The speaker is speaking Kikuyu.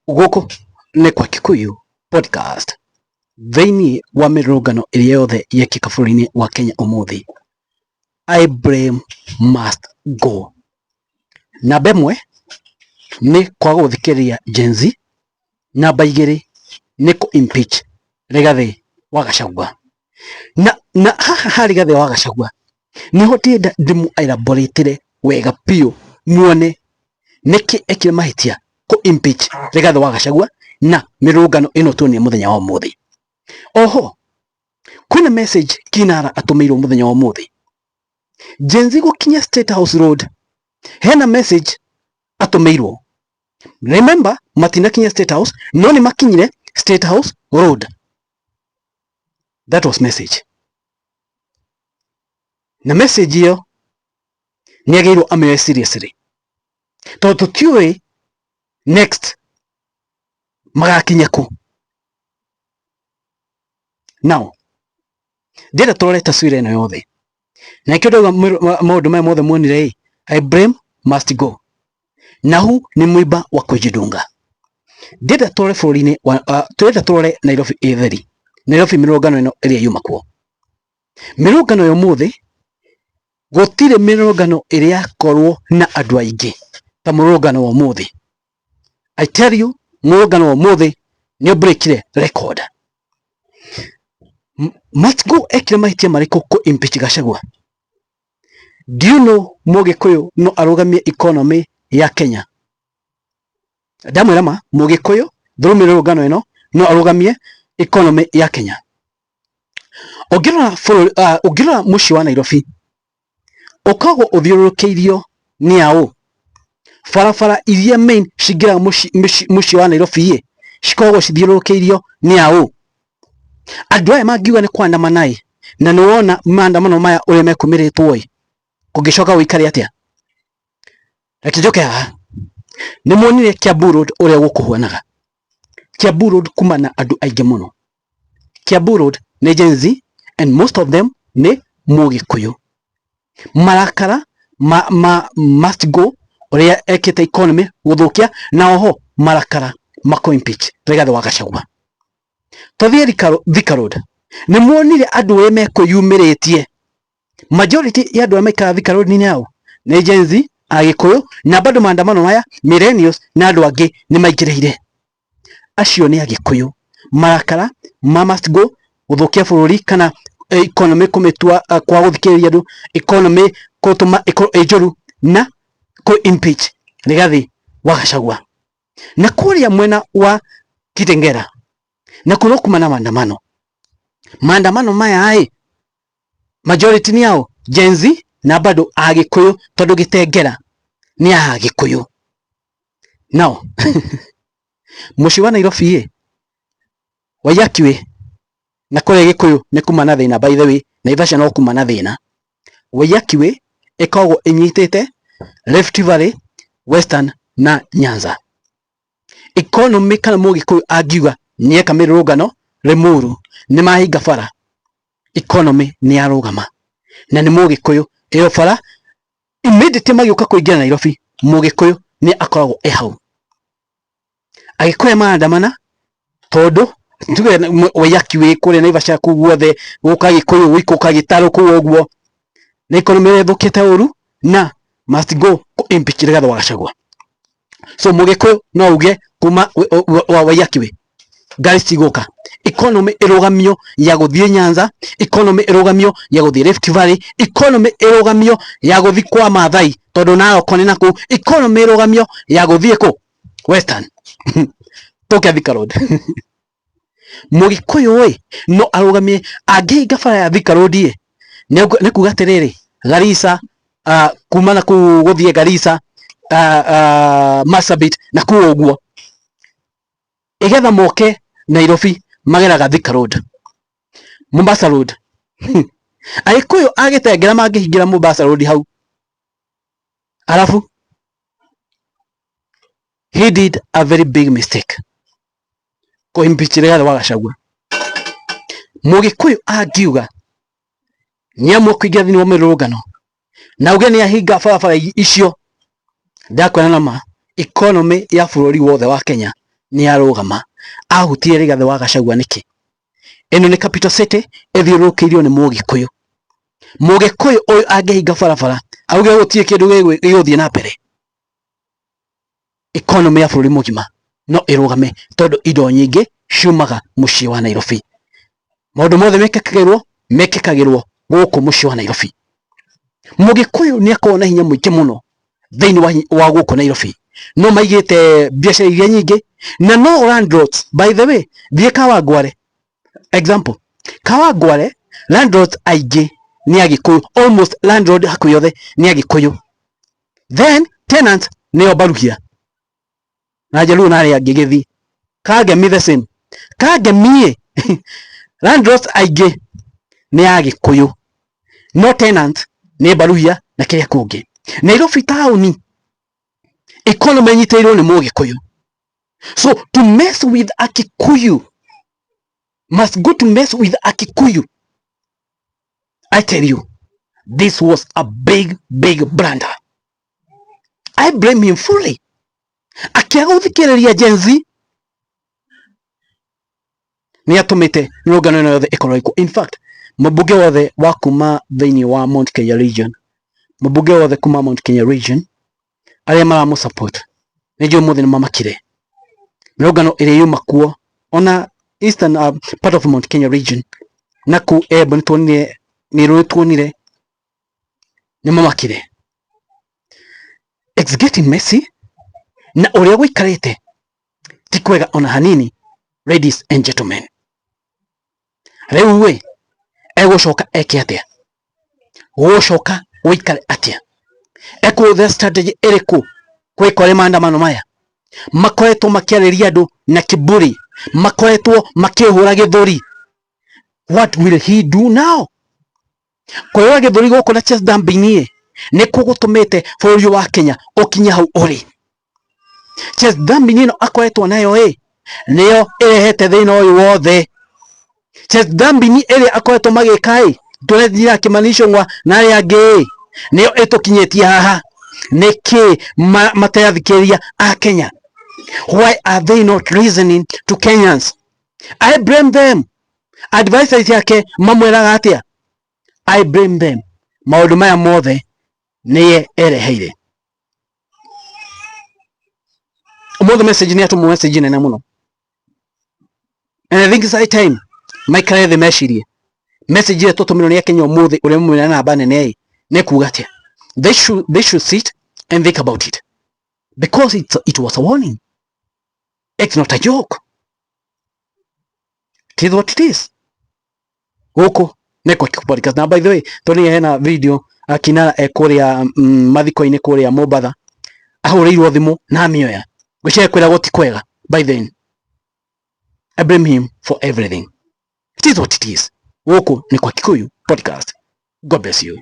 Gũkũ nĩ kwa Kikuyu Podcast. Thĩinĩ wa mĩrũrũngano ĩrĩa yothe yekĩka bũrũri-inĩ wa Kenya ũmũthĩ, I blame must go. Namba ĩmwe nĩ kwaga gũthikĩrĩria Gen Z. Namba igĩrĩ nĩ kũ impeach Rigathĩ wa Gachagua. Na haha ha Rigathĩ wa Gachagua nĩho ndĩrenda ndĩmũ elaborate wega biũ muone nĩkĩ ekire mahĩtia kũ impeach Rigathĩ wa Gachagua na mĩrũrũngano ĩno tuonire mũthenya wa ũmũthĩ. Oho kwĩna message Kinara atũmĩirwo mũthenya wa ũmũthĩ. Gen Z gũkinya State House Road hena message atũmĩirwo. Remember matinakinya State House no nĩ makinyire State House Road. That was message. Na message ĩyo nĩ agĩrĩirwo amĩoe seriously tondũ tũtiũĩ next magakinya kũ. Now ndĩrenda tũrore taswira ĩno yothe na nĩkĩo ndauga maũndũ maya mothe muonire ĩ, I blame must go na huu ni mwiba wa kujidunga. Ndĩrenda tũrore bũrũri-inĩ wa tũrenda tũrore Nairobi ĩ theri, Nairobi mĩrũrũngano ĩno ĩrĩa yuma kuo. Mĩrũrũngano ya ũmũthĩ gũtirĩ mĩrũrũngano ĩrĩ yakorwo na andũ aingĩ ta mũrũrũngano wa ũmũthĩ. I tell you mũrũrũngano wa ũmũthĩ nĩ ũbreakire record. Must go ekire mahĩtia marĩkũ kũ impeach Gachagua? Do you know Mũgĩkũyũ no arũgamie economy ya Kenya? Ndamwĩra ma Mũgĩkũyũ through mĩrũrũngano ĩno no arũgamie economy ya Kenya. Ũngĩrora bũrũri, ũngĩrora mũciĩ wa Nairobi ũkoragwo ũthiũrũrũkĩirio nĩ aũ? Barabara iria main cingĩraga mũciĩ wa Nairobi ĩ cikoragwo cithiũrũrũkĩirio nĩ aũ? Andũ aya mangiuga nĩ kũandamana ĩ, na nĩ wona maandamano maya ũrĩa mekumĩrĩtwo ĩ, kũngĩcoka gũikare atĩa? Reke njoke haha. Nĩ muonire Kiambu Road ũrĩa gũkũhuanaga. Kiambu Road kuma na andũ aingĩ mũno. Kiambu Road nĩ Gen Z and most of them nĩ Mũgĩkũyũ. Marakara ma must go ũrĩa ekĩte economy gũthũkia na oho marakara ma kũ impeach Rigathĩ wa Gachagua. Tũthiĩ Thika Road. Nĩ muonire andũ ũrĩa mekwĩyumĩrĩtie. Majority ya andũ arĩa maikaraga Thika Road nĩ aũ? Nĩ Gen Z, Agĩkũyũ na bado maandamano maya millennials na andũ angĩ nĩ maingĩrĩire. Acio nĩ Agĩkũyũ. Marakara ma must go gũthũkia bũrũri kana economy kũmĩtua kwa gũthikĩrĩria andũ, economy gũtũma ĩkorwo ĩ njũru na kũ impeach Rigathĩ wa Gachagua. Na kũrĩa mwena wa Kitengela nakuo no kuma na maandamano. Maandamano maya ĩ majority nĩ ao Gen Z na bado Agĩkũyũ tondũ Gĩtengera nĩ Agĩkũyũ. Now mũciĩ wa Nairobi ĩ Waiyaki Way na kũrĩa Gĩkũyũ nĩ kuma na thĩna by the way, Naivasha no kuma na thĩna. Waiyaki Way ĩkoragwo ĩnyitĩte Rift Valley, Western na Nyanza. Economy kana Mũgĩkũyũ angiuga nĩeka mĩrũrũngano Limuru nĩ mahinga bara, economy nĩ yarũgama na nĩ Mũgĩkũyũ ĩyo bara immediately magĩũka kũingĩra Nairobi Mũgĩkũyũ nĩ akoragwo e hau. Agĩkũyũ marandamana tondũ tuge Waiyaki Way kũrĩa Naivasha kũu guothe gũka Gĩkũyũ gũikũrũka Gĩtarũ kũu ũguo na economy ĩrĩa ĩthũkĩte ũru na must go impeach Rigathĩ wa Gachagua. So Mũgĩkũyũ no auge kuma wa Waiyaki Way ngari citigũka, economy ĩrũgamio ya gũthiĩ Nyanza, economy ĩrũgamio ya gũthiĩ Rift Valley, economy ĩrũgamio ya gũthiĩ kwa Maathai tondũ Narok nĩ nakũu, economy ĩrũgamio ya gũthiĩ kũ Western tũke Thika Road. Mũgĩkũyũ ĩ no arũgamie angĩhinga bara ya Thika Road ĩ nĩ kuga atĩrĩrĩ Garissa, kuma na kũu gũthiĩ Garissa, Marsabit na kũu ũguo igetha moke Nairobi mageraga Thika Road, Mombasa Road. Agĩkũyũ a Gĩtengera mangĩhingĩra Mombasa Road hau, arabu he did a very big mistake kũ impeach Rigathĩ wa Gachagua. Mũgĩkũyũ angiuga nĩamua kũingĩra thĩinĩ wa mĩrũrũngano na auge nĩ ahinga barabara icio, ndakwĩra na ma economy ya bũrũri wothe wa Kenya Nĩ arũgama ahutirie Rigathĩ wa Gachagua nĩkĩ? Ĩno nĩ capital city ĩthiũrũrũkĩirio nĩ Mũgĩkũyũ. Mũgĩkũyũ ũyũ angĩhinga barabara auge gũtirĩ kĩndũ gĩgũthiĩ na mbere, economy ya bũrũri mũgima no ĩrũgame, tondũ indo nyingĩ ciumaga mũciĩ wa Nairobi. Maũndũ mothe mekĩkagĩrwo gũkũ mũciĩ wa Nairobi. Mũgĩkũyũ nĩ akoragwo na hinya mũingĩ mũno thĩinĩ wa gũkũ Nairobi. No maigĩte biacara iria nyingĩ na no landlords. By the way, thiĩ Kawangware, example, Kawangware landlords aingĩ nĩ Agĩkũyũ, almost landlord hakuhĩ othe nĩ Agĩkũyũ, then tenants nĩo Baruhia na Jaluo na arĩa angĩ. Gĩthi Kangemi, the same. Kangemi landlords aingĩ nĩ Agĩkũyũ, no tenant nĩ Baruhia na kĩrĩa kũngĩ. Nairobi taũni economy ĩnyitĩrĩirwo nĩ Mũgĩkũyũ. So to mess with a Kikuyu must go to mess with a Kikuyu. I tell you, this was a big, big blunder. I blame him fully. Akĩaga gũthikĩrĩria Gen Z nĩ atũmĩte mĩrũngano ĩno yothe ĩkorwo ĩkuo. In fact, mũmbunge wothe wa kuma thĩinĩ wa Mount Kenya region, mũmbunge wothe kuma Mount Kenya region arĩa maramũ support, nĩ njũĩ ũmũthĩ nĩ mamakire. Mĩrũngano ĩrĩa yuma kuo, ona eastern part of Mount Kenya region na kũu Embu nĩ tuonire, Meru nĩ tuonire, nĩ mamakire. It's getting messy, na ũrĩa gũikarĩte ti kwega ona hanini. Ladies and gentlemen, rĩu ĩ egũcoka eke atĩa? Gũcoka gũikare atĩa? Ekũhũthĩra strategy ĩrĩkũ gwĩka ũrĩa maandamano maya makoretwo makĩarĩria andũ na kiburi, makoretwo makĩhũra gĩthũri? What will he do now? Kwĩhũra gĩthũri gũkũ na chest thumping ĩ nĩkuo gũtũmĩte bũrũri wa Kenya ũkinye hau ũrĩ. Chest thumping ĩno akoretwo nayo ĩ nĩyo ĩrehete thĩna ũyũ wothe. Chest thumping ĩrĩa akoretwo magĩka ĩ tũrethira Kimani Ichung'wa na arĩa angĩ ĩ nĩyo ĩtũkinyĩtie haha. Nĩkĩ matarathikĩrĩria a Kenya? Why are they not listening to Kenyans? I blame them. Advisors yake mamwĩraga atĩa? I blame them. Maũndũ maya mothe nĩye ereheire. Ũmũthĩ message nĩ atũmwo, message nene mũno, and I think it's high time maikare thĩ mecirie message ĩrĩa tũtũmĩrwo nĩ Akenya ũmũthĩ. Ũrĩa mumĩra namba nene ĩ nĩ kuga atĩa? They should sit and think about it, because it was a warning. It's not a joke. It is what it is. Gũkũ nĩ kwa podcast. Na by the way, tũnire hena video akinara e kũrĩa mathiko-inĩ kũrĩa Mombatha, ahũrĩirwo thimũ na amĩoya. Ngwĩciria kwĩragwo ti kwega. By then, I blame him for everything. It is what it is. Gũkũ nĩ kwa Kikuyu Podcast. God bless you.